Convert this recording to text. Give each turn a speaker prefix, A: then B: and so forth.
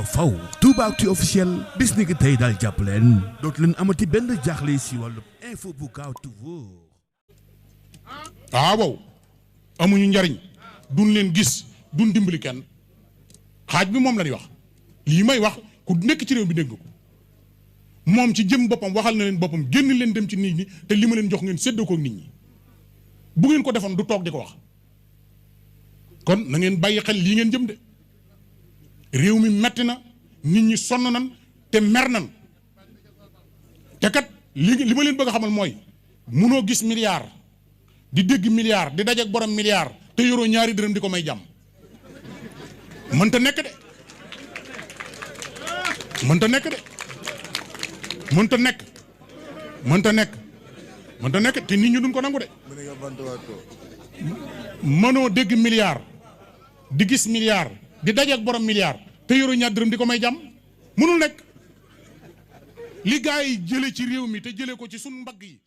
A: ba faw Toubactu officiel bis ni ki tey daal jàpp leen dootu leen amati benn jaaxle si wàllu info bu gaaw te wóor.
B: waaw amuñu njariñ duñ leen gis duñ dimbali kenn xaaj bi moom la ñuy wax lii may wax ku nekk ci réew bi dégg ko moom ci jëm boppam waxal na leen boppam génn leen dem ci nit ñi te li ma leen jox ngeen séddoo ko nit ñi bu ngeen ko defoon du toog di ko wax kon na ngeen bàyyi xel lii ngeen jëm de réew mi metti na nit ñi sonn nan te mer nan te kat li ma leen bëgg a xamal mooy munoo gis milliard di dégg milliard di dajeek borom milliard te yoroo ñaari dërëm di ko may jàmm mënta nekk de mënta nekk de mënta nekk mënta nekk mënta nekk te nit ñi duñ ko nangu de mënoo dégg milliard di gis milliard di dajeek borom milliard te yoroo ñaari dërëm di ko may jàmm mënul nekk li gaa yi jële ci réew mi te jële ko ci suñ mbagg yi